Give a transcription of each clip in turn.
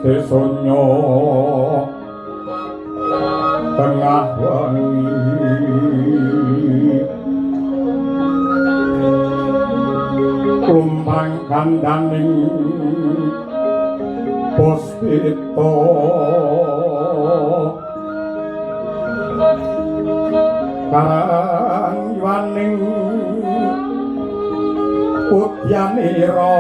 Desonyo tengah wengi lumpang kandaning puspita karang yuwaning udyanira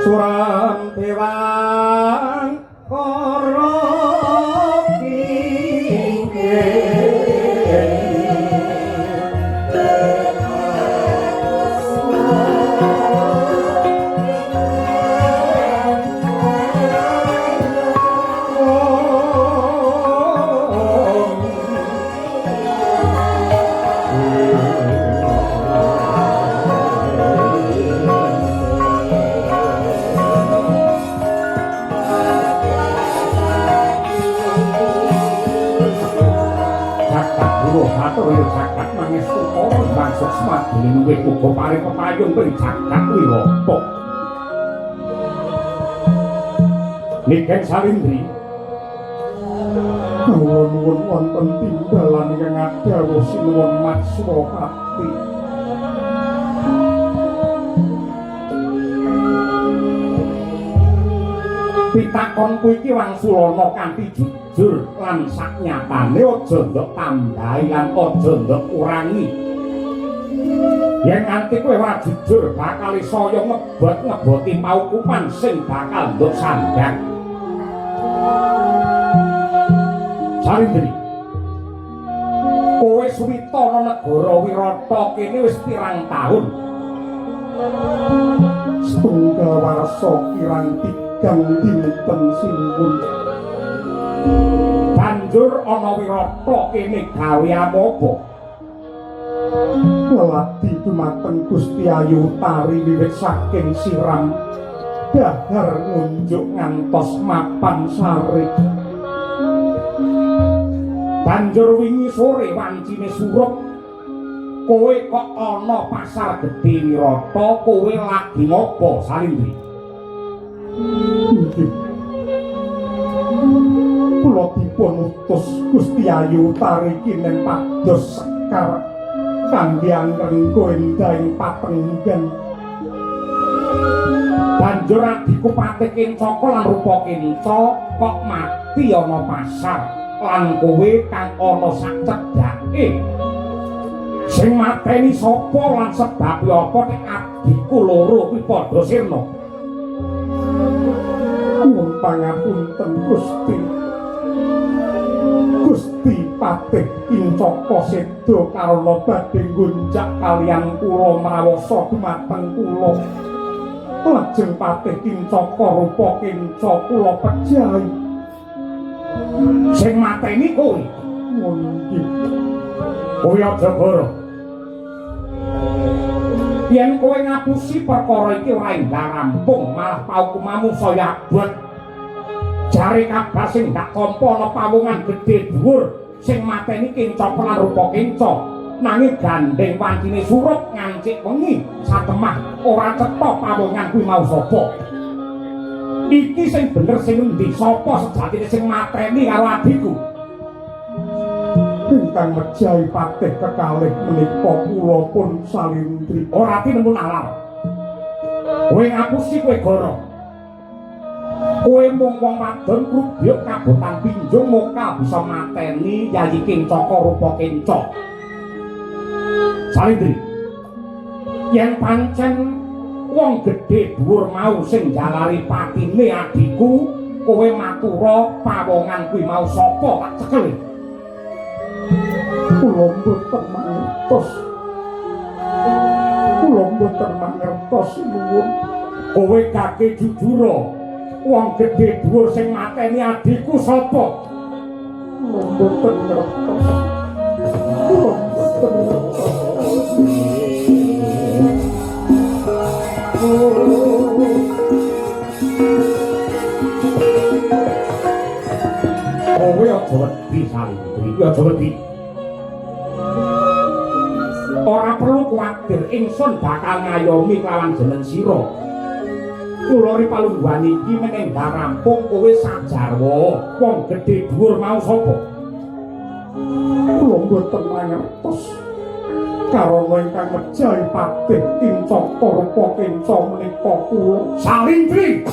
suram dewang kara luwih uga paring pepayung pring jagat Wirata. Niken Salindri, kula nuwun wonten timbalan ingkang adhawuh sinuwun Mas Surapati. Pitakonku iki wangsulana kanthi jujur lan saknyatane aja ndok tambahi lan aja ndok kurangi. Yen nganti kowe ora jujur bakal saya ngebot-ngeboti paukuman sing bakal ndok sandang. Salindri, kowe suwita ana negara Wirata kene wis pirang taun? Setunggal warsa kirang tigang dinten sinuwun. Banjur ana Wirata kene gawe apa? Weladi dumateng Gusti Ayu Utari wiwit saking siram dahar ngunjuk ngantos mapan sare. Banjur wingi sore wancine surup kowe kok ana pasar gedhe Wirata, kowe lagi ngopo Salindri? Inggih. Kula dipun utus Gusti Ayu Utari kinen pados sekar kangge angrengga endahing patenggan. Banjur adhiku Patih Kencaka lan Rupa Kenca kok mati ana pasar lan kowe kang ana sak cedhake. Sing mateni sapa lan sebabe apa nek adhiku loro kuwi padha sirna? Nyuwun pangapunten Gusti. Gusti Patih Kencaka seda karana badhe nggonjak kaliyan kula mrawasa dumateng kula. Lajeng Patih Kencaka Rupa Kenca kula pejahi. Sing mateni kowe? Nggih. Kowe aja goro. Yen kowe ngapusi perkara iki ora endah rampung, malah paukumanmu saya abot. Jare kabar sing ndak tampa ana pawongan gedhe dhuwur sing mateni Kencaka lan Rupa Kenca. Nanging gandeng wancine surup ngancik wengi satemah ora cetha pawongan kuwi mau sapa. Iki sing bener sing endi? Sapa sejatine sing mateni karo adhiku? Ingkang mejahi patih kekalih menika kula pun Salindri. Ora tinemu nalar. Kowe ngapusi, kowe goro. Kowe mung wong wadon krubyuk kabotan pinjung mokal bisa mateni Yayi Kencaka Rupa Kenca. Salindri, yen pancen wong gedhe dhuwur mau sing jalari patine adhiku, kowe matura pawongan kuwi mau sapa tak cekeli. Kula mboten mangertos. Kula mboten mangertos nuwun. Kowe gage jujura, wong gedhe dhuwur sing mateni adhiku sapa? Kula mboten ngertos. Kula mboten ngertos. Kowe aja wedi Salindri, kowe aja wedi. Ora perlu kuwatir, ingsun bakal ngayomi kelawan jeneng sira. Kula ri palungguhan iki menengah rampung kowe sajarwa wong gedhe dhuwur mau sapa? Kula mboten mangertos. Karana ingkang mejahi patih Kincaka rupa kenca menika kula Salindri.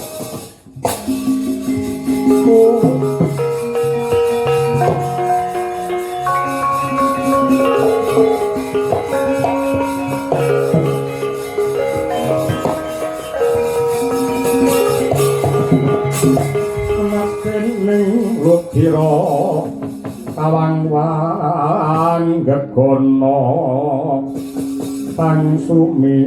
Ning ludira tawang wang gegono tang sumira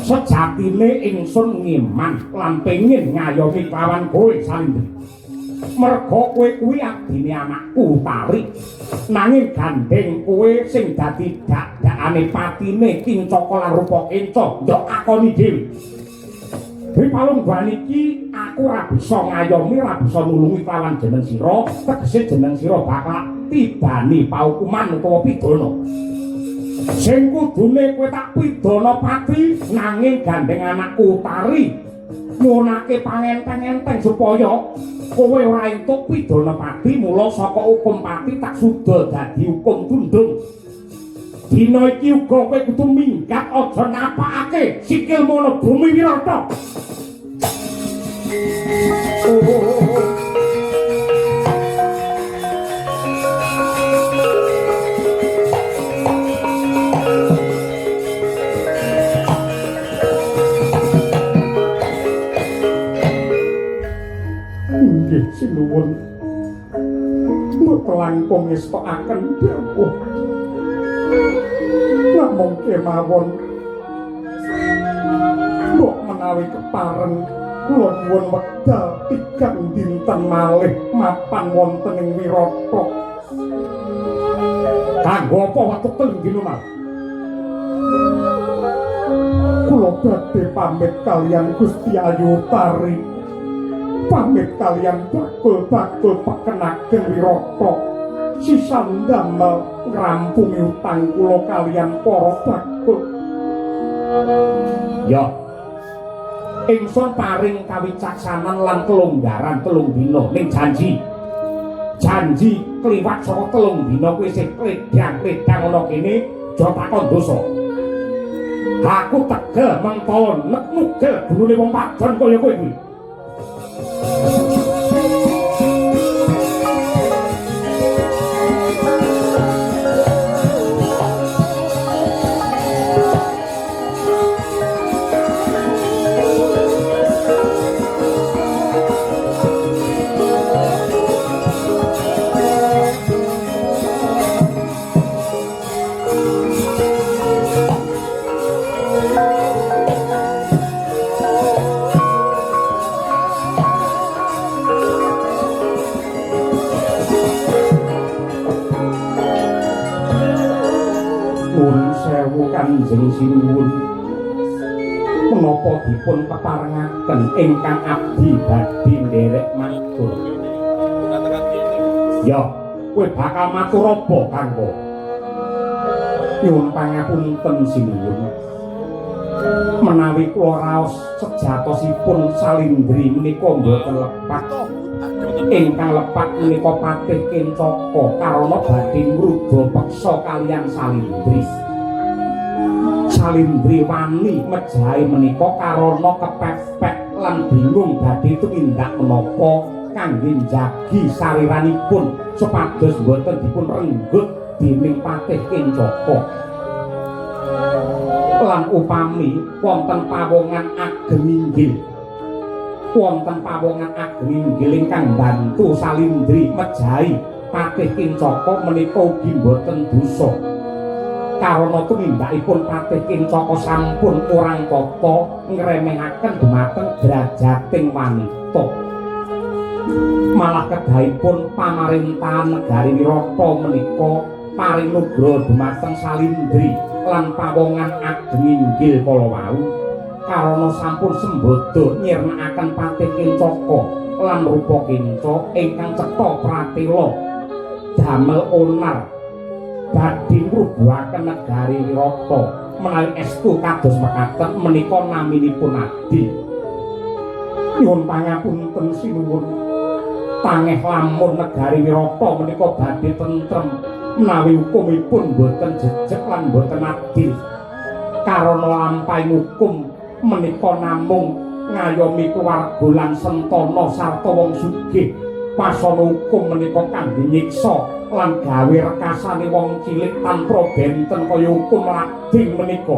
sejatine ingsun ngiman lan pengin ngayomi kelawan kowe Salindri. Merga kowe kuwi abdine anakku Utari, nanging gandeng kowe sing dadi dak-dakane patine Kincaka lan Rupa Kenca ndok akoni dhewe. Dwi palungguhan iki aku ora bisa ngayomi, ora bisa nulungi kelawan jeneng sira, tegese jeneng sira bakal tibani paukuman utawa pidana. Sing kudune kowe tak pidana pati, nanging gandeng anakku Utari nyuwunake pangenteng-enteng supaya kowe ora entuk pidana pati, mula saka hukum pati tak suda dadi hukum tundung. Dina iki uga kowe kudu minggat, aja napakake sikilmu ana bumi Wirata. Inggih sinuwun. Mboten langkung ngestokaken dawuh. Namung kemawon mbok menawi kepareng kula nyuwun wekdal 3 dinten malih mapan wonten ing Wirata. Kanggo apa wektu 3 dina malih? Kula badhe pamit kaliyan Gusti Ayu Utari. Pamit kaliyan bakul-bakul pekenageng Wirata. Sisan damel ngrampungi utang kula kaliyan para bakul. Ya. Ingsun paring kawicaksanan lan kelonggaran 3 dina ning janji. Janji kliwat saka 3 dina kuwi isih kledang-kledang ana kene aja takon dosa. Aku tegel mentala nek nugel gurune wong wadon kaya kowe kuwi. Kanjeng Sinuwun, menapa dipun keparengaken ingkang abdi badhe nderek matur? Ya, kowe bakal matur apa, Kangko? Nyuwun pangapunten Sinuwun. Menawi kula raos sejatosipun Salindri menika mboten lepat. Ingkang lepat menika Patih Kencaka karana badhe ngruda peksa kaliyan Salindri. Salindri wani mejahi menika karana kepepet lan bingung badhe tumindak menapa kangge njagi sariranipun supados mboten dipun renggut dening Patih Kencaka. Lan upami wonten pawongan ageng inggil, wonten pawongan ageng inggil ingkang mbantu Salindri mejahi Patih Kencaka menika ugi mboten dosa. Karana tumindakipun Patih Kencaka sampun kurang tata ngremehaken dumateng drajating wanita. Malah kedahipun pamarintahan negari Wirata menika paring nugraha dumateng Salindri lan pawongan ageng inggil kala wau karana sampun sembada nyirnakaken Patih Kencaka lan Rupa Kenca ingkang cetha pratela Damel onar badhe ngrubuhaken negari Wirata. Menawi estu kados mekaten menika naminipun adil. Nyuwun pangapunten, sinuwun. Tangeh lamun negari Wirata menika badhe tentrem menawi hukumipun boten jejeg lan boten adil. Karana lampahing hukum menika namung ngayomi keluarga lan sentana sarta wong sugih. Wasana hukum menika kangge nyiksa lan gawe rekasane wong cilik tanpa benten kaya hukum lading menika.